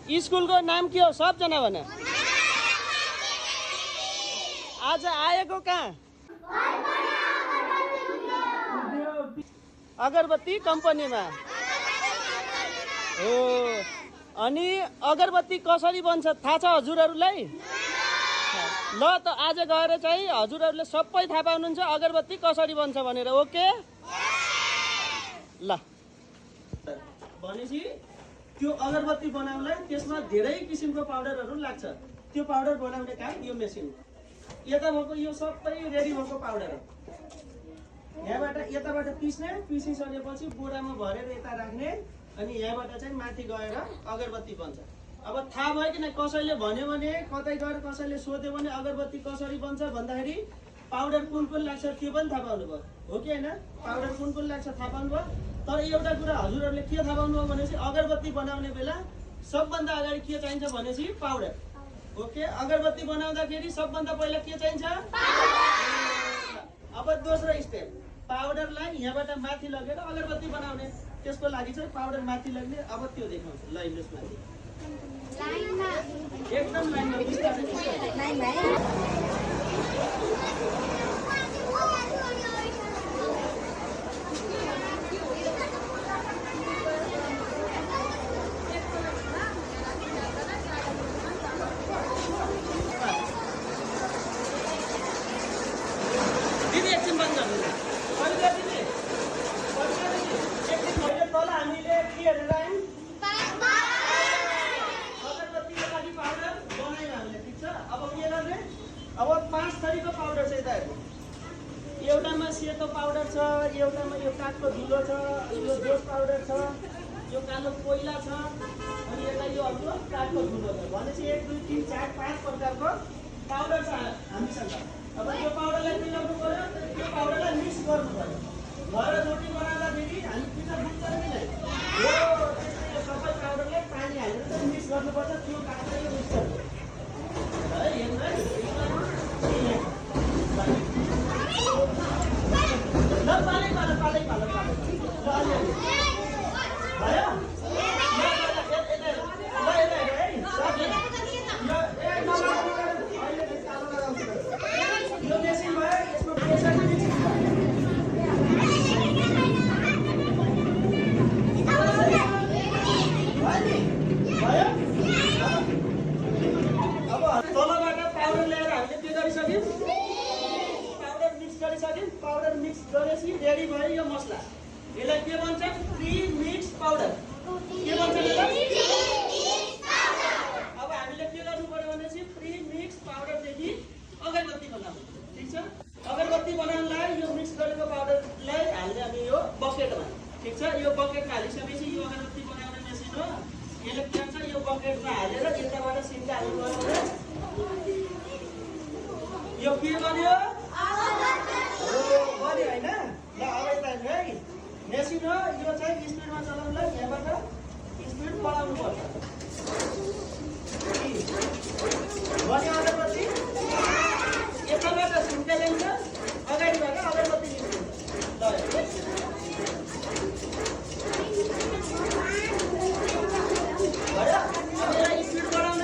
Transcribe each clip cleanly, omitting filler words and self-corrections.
स्कुलको नाम के हो सबजना भन। आज आएको कहाँ? अगरबत्ती कम्पनीमा हो। अनि अगरबत्ती कसरी बन्छ थाहा छ हजुरहरूलाई? ल त आज गएर चाहिँ हजुरहरूले सबै थाहा पाउनुहुन्छ अगरबत्ती कसरी बन्छ भनेर। ओके ल भनेपछि त्यो अगरबत्ती बनाउनलाई त्यसमा धेरै किसिमको पाउडरहरू लाग्छ। त्यो पाउडर बनाउने काम यो मेसिन। यता भएको यो सबै रेडी भएको पाउडर हो। यहाँबाट यताबाट पिस्ने, पिसिसकेपछि बोरामा भरेर यता राख्ने, अनि यहाँबाट चाहिँ माथि गएर अगरबत्ती बन्छ। अब थाहा भयो कि नै कसैले भन्यो भने कतै गएर कसैले सोध्यो भने अगरबत्ती कसरी बन्छ भन्दाखेरि पाउडर कुन कुन लाग्छ त्यो पनि थाहा पाउनुभयो हो कि होइन? पाउडर कुन कुन लाग्छ थाहा पाउनुभयो। तर एउटा कुरा हजुरहरूले के थाहा पाउनुभयो भनेपछि अगरबत्ती बनाउने बेला सबभन्दा अगाडि के चाहिन्छ भनेपछि पाउडर। ओके, अगरबत्ती बनाउँदाखेरि सबभन्दा पहिला के चाहिन्छ? अब दोस्रो स्टेप, पाउडरलाई यहाँबाट माथि लगेर अगरबत्ती बनाउने। त्यसको लागि चाहिँ पाउडर माथि लग्ने। अब त्यो देखाउँछु ल, हिँड्नुहोस् माथि एकदम लाइनमा बिस्तारै दिदी एकछिन बन्द गर्नु। दिदी एकछिन मैले तल हामीले के हेरेर आयौँ? अगरबत्तीको लागि पाउडर बनायौँ हामीले, ठिक छ। अब के गर्ने? अब 5 थरीको पाउडर छ यता हेर्नु। एउटामा सेतो पाउडर छ, एउटामा यो काठको धुलो छ, यो जोस पाउडर छ, यो कालो कोइला छ, अनि यता यो अर्को काठको धुलो छ। भनेपछि 1 2 3 4 5 प्रकारको पाउडर छ हामीसँग। अब यो पाउडरलाई के गर्नु पर्यो? यो पाउडरलाई मिक्स गर्नु पर्यो। घर रोटी बनाउँदाखेरि हामी पिठो बुझ्छ कि नै? यो सबै पाउडरलाई पानी हालेर चाहिँ मिक्स गर्नुपर्छ। त्यो काठलाई यो मिक्स गर्नु है, हेर्नु है। ल पालै पालो पालै पालो पालो भयो। यो मेसिन भयो, यसको प्रेसर मिक्स भयो। अब तलबाट पाउडर ल्याएर हामीले के गरिसक्यौँ? पाउडर मिक्स गरिसक्यौँ। पाउडर मिक्स गरेपछि रेडी भयो यो मसला। यसलाई के भन्छ? Pre mix powder. के भन्छ यसलाई? अब हामीले के गर्नु पर्यो भनेपछि प्री मिक्स पाउडरदेखि अगरबत्ती बनाउनु, ठिक छ। अगरबत्ती बनाउनलाई यो मिक्स गरेको पाउडरलाई हाल्ने हामी यो बकेटमा, ठिक छ। यो बकेटमा हालिसकेपछि यो अगरबत्ती बनाउने मेसिन हो। यसले के भन्छ? यो बकेटमा हालेर यताबाट सिधा हाल्नु पर्यो। यो के बन्यो? बन्यो होइन? ल अब यता हेर्नु है, मेसिन हो यो चाहिँ स्पिडमा चलाउनुलाई यहाँबाट स्पिड बढाउनु पर्छ। बन्यो अगरबत्ती। यताबाट सुन्दै ल्याउँछ, अगाडिबाट अगरबत्ती निस्किन्छ। ल भयो। अब यसलाई स्पिड बढाउन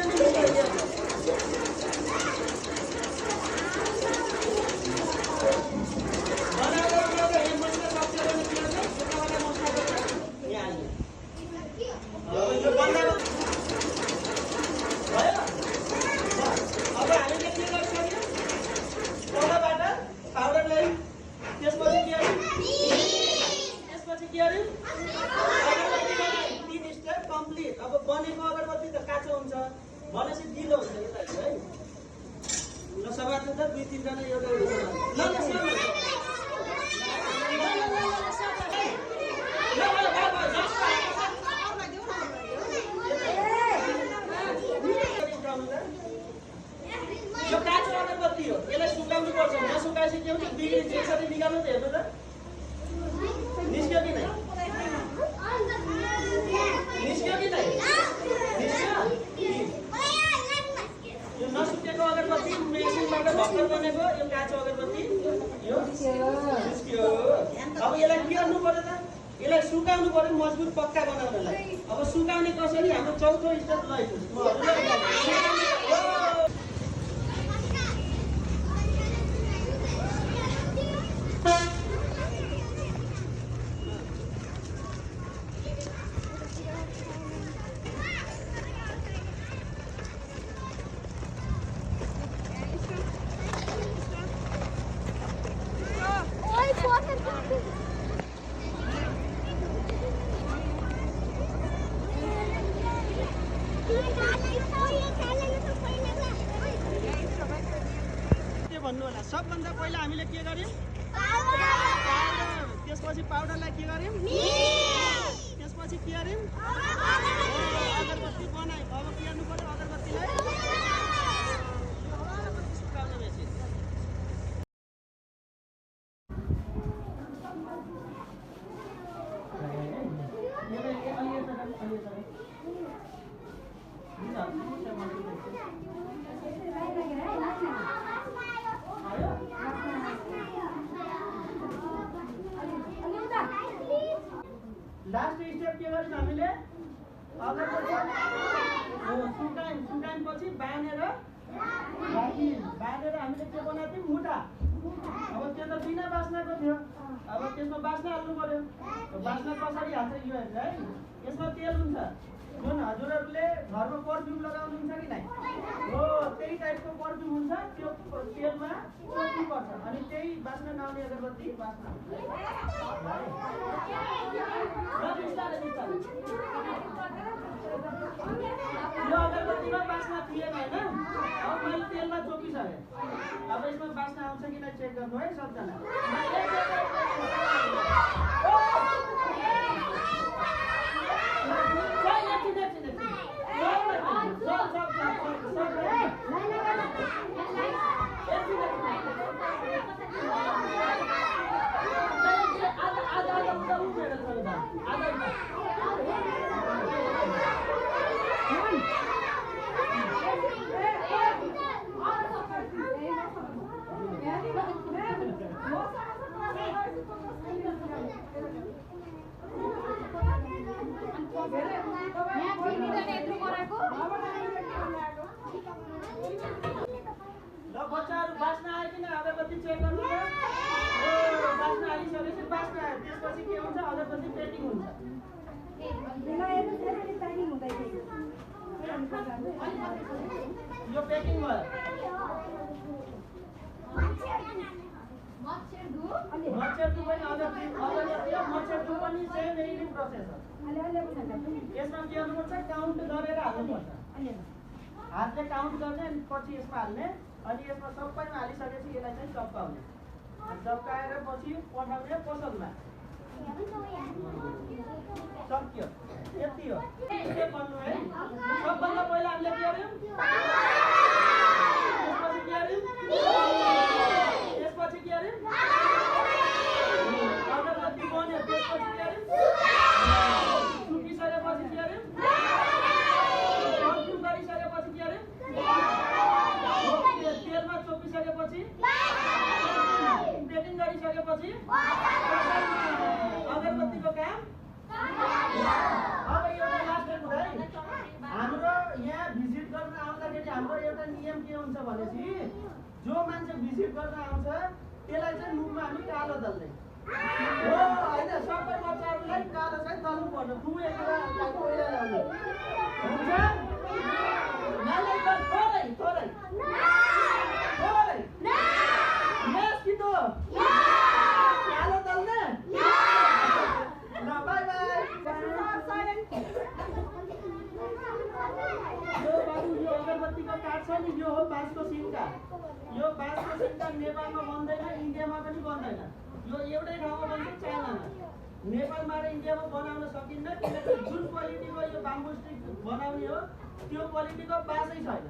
नि अब बनेको अगरबत्ती त काँचो हुन्छ भनेपछि ढिलो हुन्छ नि त है। ल सबार्नु त 2 3 जना एउटा ल यो काँचो अगरबत्ती हो, यसलाई सुकाउनु पर्छ। नसुकाएपछि के हुन्छ? बिग्रिन्छ। यसरी निकाल्नु त, हेर्नु त निस्क्यो कि नै? निस्क्यो कि नै? यो नसुकेको अगरबत्ती मेसिनबाट भर्खर बनेको यो काँचो अगरबत्ती यो निस्क्यो। अब यसलाई के गर्नु पर्यो त? यसलाई सुकाउनु पर्यो मजबुत पक्का बनाउनलाई। अब सुकाउने कसरी हाम्रो चौथो स्टेप रहेको म भन्नु होला सबभन्दा पहिला हामीले के गर्यौं पाउडर त्यसपछि पाउडरलाई के गर्यौं त्यसपछि के गर्यौं अगरबत्ती बनायौं अब के गर्नु पर्यो अगरबत्तीलाई सुकाउन मेसिन लास्ट स्टेप के गर्यौं हामीले अगरबत्ती सुकाएपछि बाँधेर हामीले के बनाउँथ्यौं मुठा अब त्यो त बिना बास्नाको थियो अब त्यसमा बास्ना हाल्नु पर्यो बास्ना कसरी हाल्छ यो है यसमा तेल हुन्छ जुन हजुरहरूले घरमा परफ्युम लगाउनुहुन्छ कि नै हो त्यही टाइपको परफ्युम हुन्छ त्यो तेलमा पोल्नुपर्छ अनि त्यही बास्ना नआउने अगरबत्ती बास्ना यो अगरबत्तीमा बास्ना थिएन हैन अब मैले तेलमा चोपिसकेँ अब यसमा बास्ना आउँछ कि नै चेक गर्नु है सबजना बच्चाहरु बास्ना आयो कि अगरबत्ती चेक गर्नु बास्ना आइसकेपछि बास्ना आयो त्यसपछि के हुन्छ अगरबत्ती पेटिङ हुन्छ यो पेकिङ भयो मच्छरधु पनि अगरबत्ती मच्छरधु पनि सेम यही प्रोसेस हो यसमा के गर्नुपर्छ काउन्ट गरेर हाल्नुपर्छ हातले काउन्ट गर्ने अनि पछि यसमा हाल्ने अनि यसमा सबैमा हालिसकेपछि यसलाई चाहिँ चप्काउने चप्काएर पछि पठाउने पसलमा सक्यो यति हो के भन्नु है सबभन्दा पहिला हामीले के गर्यौं त्यसपछि के गर्यौं अगरबत्ती बन्यो त्यसपछि के गर्यौं सुकिसकेपछि के गर्यौं परफ्युम गरिसकेपछि के गर्यौं तेलमा चोपिसकेपछि पेटिङ गरिसकेपछि अगरबत्तीको काम अब एउटा लास्ट कुरा है हाम्रो यहाँ भिजिट गर्न आउँदाखेरि हाम्रो एउटा नियम के हुन्छ भनेपछि जो मान्छे भिजिट गर्न आउँछ त्यसलाई चाहिँ मुखमा हामी कालो दल्ने हो हैन सबै बच्चाहरूलाई कालो चाहिँ दल्नु पर्छ तु एकलाई पहिला ल्याउनु हुन्छ नालाई त थोरै थोरै थोरै यस कि तो कालो दल्ने ल बाइ बाइ यो बाबु यो अगरबत्तीको काठ छ नि यो हो बाँसको सिन्का यो बाँसको सिन्का नेपालमा बन्दैन इन्डियामा पनि बन्दैन यो एउटै ठाउँमा बन्छ चाइनामा नेपालमा र इन्डियामा बनाउन सकिन्न किनकि जुन क्वालिटीको यो बाम्बु स्टिक बनाउने हो त्यो क्वालिटीको बाँसै छैन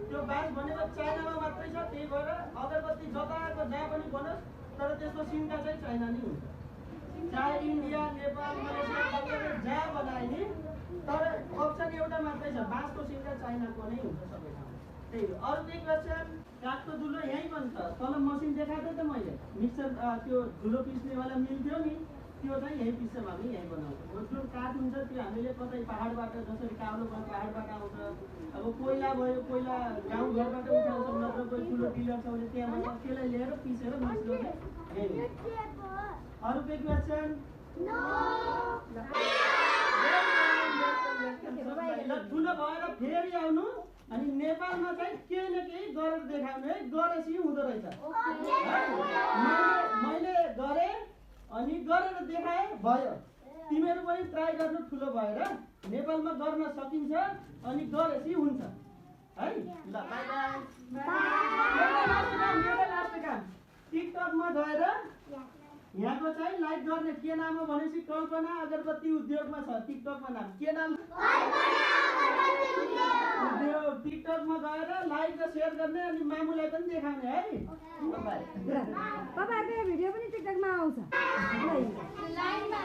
त्यो बाँस भनेको चाइनामा मात्रै छ त्यही भएर अगरबत्ती जताको जहाँ पनि बनोस् तर त्यसको सिन्का चाहिँ चाइना नै हुन्छ चाहे इन्डिया नेपाल मलेसिया बङ्गलादेश जहाँ बनाए नि तर अप्सन एउटा मात्रै छ बाँसको सिन्का चाइनाको नै हुन्छ सबै ठाउँमा त्यही हो अरू केही क्वेसन काठको धुलो यहीँ बन्छ तल मसिन देखाएको त मैले मिक्सर त्यो धुलो पिस्नेवाला मिल थियो नि त्यो चाहिँ यही विषयमा हामी यहीँ बनाउँछौँ। जुन काठ हुन्छ त्यो हामीले कतै पाहाडबाट जसरी कालो पाहाडबाट आउँछ, अब कोइला भयो, कोइला गाउँघरबाट उठाउँछौँ, नत्र कोही ठुलो डिलर छ भने त्यहाँबाट त्यसलाई लिएर पिसेर मिक्स गर्ने यही हो। अरू केही क्वेसन? ल ठुलो भएर फेरि आउनु अनि नेपालमा चाहिँ केही न केही गरेर देखाउनु है, गरेपछि हुँदो रहेछ। मैले गरेँ अनि गरेर देखाएँ भयो। तिमीहरू पनि ट्राई गर्नु ठुलो भएर, नेपालमा गर्न सकिन्छ अनि गरेपछि हुन्छ है। ल बाई बाई। मेरो लास्ट काम टिकटकमा गएर यहाँको चाहिँ लाइक गर्ने के नाम हो भनेपछि कल्पना अगरबत्ती उद्योगमा छ। टिकटकमा नाम के नाम? उद्योग। टिकटकमा गएर लाइक र सेयर गर्ने अनि मामुलाई पनि देखाउने है। तपाईहरुको भिडियो पनि टिकटकमा आउँछ। लाइनमा